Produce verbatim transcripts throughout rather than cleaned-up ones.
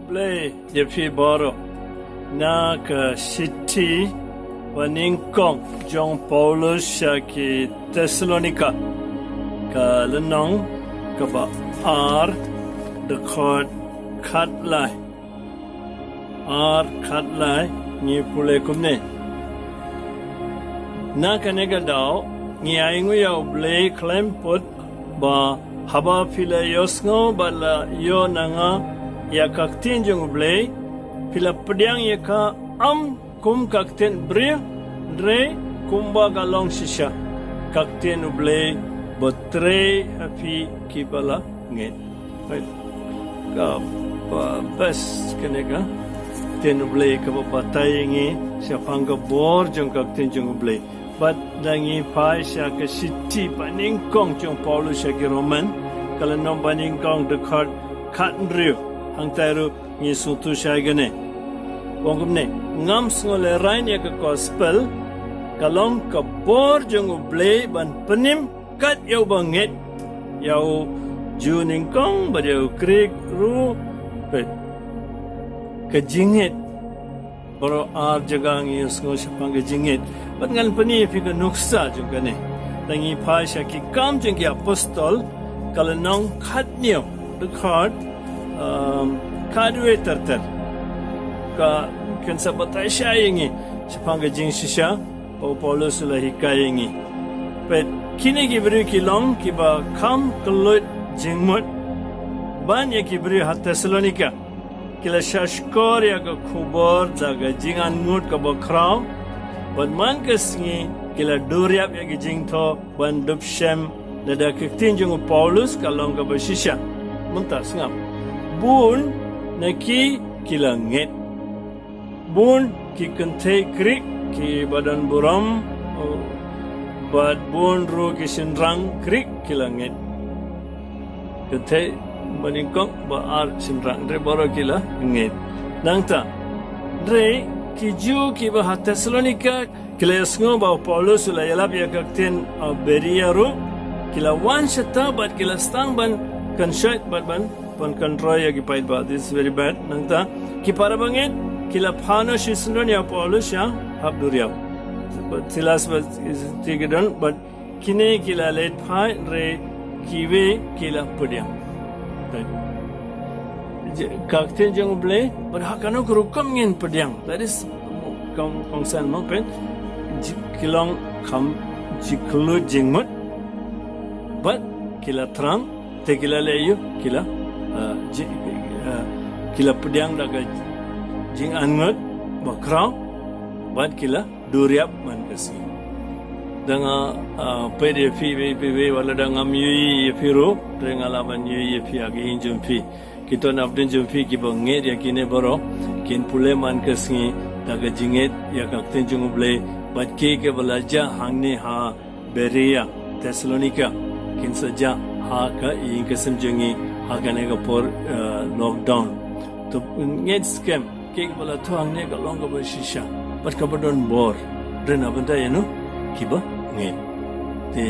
Blei ïa phi baroh. Na ka shithi banyngkong jong u Paulus sha ki Thessalonika, ka lynnong kaba ar, dkhot khatlai. Ar khatlai, ngi pule kumne. Na kane ka daw ngi ainguh ïa U Blei khlem put ba haba phi la ïohsngew bad la ïoh na nga ïa ka ktien jong U Blei, phi la pdiang ïa ka, ym kum ka ktien briew, hynrei kumba ka long shisha, ka ktien U Blei ba trei ha phi kiba la ngeit. Kaba best kane ka ktien U Blei kaba batai ïa ngi shaphang ka bor jong ka ktien jong U Blei. Bad da ngi phai sha ka shithi banyngkong jong u Paulus sha ki Roman, ka lynnong banyngkong, dkhot khathynriew, hangtai ruh ngi sngewthuh shai kane. Ong kumne, ngam sngewlehraiñ ïa ka gospel, ka long ka bor jong U Blei ban pynim kat ïa uba ngeit, ïa u Jiw nyngkong bad ïa u Grik ruh. Peit, ka jingngeit. Baroh ar jaka ngi ïohsngew shaphang ka jingngeit. Bad ngan pyni ïa phi ka nuksa jong kane. Da ngi phai sha Ki Kam jong ki Apostol, ka lynnong khathynñiew, dkhot, um, khatwei ter ter. Kan sa batai shai ïa ngi shaphang ka jingshisha ba u Paulus u la hikai ïa ngi. Peit, kine ki briew ki long kiba kham kylluid jingmut ban ïa ki briew ha Thessalonika. Ki la shahshkor ïa ka khubor da ka jingangnud kaba khraw, bad man ka sngi ki la duriap ïa ki jingthoh ban dup shem lada ka ktien jong u Paulus ka long kaba shisha. Mynta sngap. Bun na ki ki la ngeit. Bun ki kynthei Grik kiba don burom, bad bun ruh ki shynrang Grik ki la ngeit. Kynthei banyngkong, ba ar shynrang, hynrei baroh ki la ngeit. Nangta, hynrei ki Jiw kiba ha Thessalonika ki la ïohsngew ba u Paulus u la ïalap ïa ka ktien, uh, Beria ruh, ki la wan shata bad ki la sdang ban kynshoit bad ban pynkyndroi ïa ki paidbah. This is very bad. Nangta, ki para bangeit ki la phah noh shisyndon ïa u Paulus sha hap duriaw. Bad Silas bad Timothy ki don, bad kine ki la leit phai, hynrei kiwei ki la pdiang. Ka ktien jong U Blei, bad ha kano ka rukom ngin pdiang. That is, kong, kongsan mo, peit. Ki long kham jingkylluid jingmut. Bad ki la thrang, te ki la leh aïu, ki la, uh, ji-, uh, ki la pdiang da ka jingangnud ba khraw, bad ki la duriap man ka sngi. Da nga, uh, peit ïa phi, phi, phi, phi, wat la da ngam ïohi ïa phi ruh, hynrei nga lah ban ïohi ïa phi ha ka ïing jong phi. Ki ton hapdeng jong phi kiba ngeit ïa kine baroh, kin pule man ka sngi da ka jingngeit ïa ka ktien jong U Blei, bad ki kiba la jah hangne ha Beria, Thessalonika, kin sa jah ha ka ïing ka sem jong ngi ha kane ka por, eh, lockdown. To ngeit skhem, ki kiba la thoh hangne ka long kaba shisha bad kaba don bor. Hynrei na bynta ïano? Kiba ngeit. Te,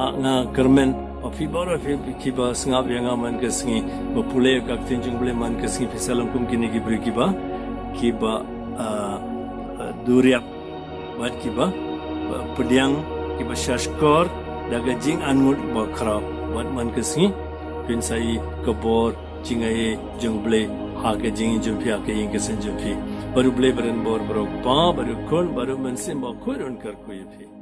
ah, nga kyrmen ba phi baroh phi, phi kiba sngap ïa nga man ka sngi, ba pule ïa ka ktien jong U Blei man ka sngi, phi sa long kum kine ki briew kiba, kiba, ah, ah, duriap bad kiba, ba pdiang, kiba shahshkor da ka jingangnud ba khraw, bad man ka sngi phin sa ïohi ka bor jingaiei jong U Blei ha ka jingim jong phi, ha ka ïing ka sem jong phi. Bad U Blei ba don bor, bad U Kpa, bad U Khun, bad U Mynsiem Bakhuid un kyrkhu ïa phi.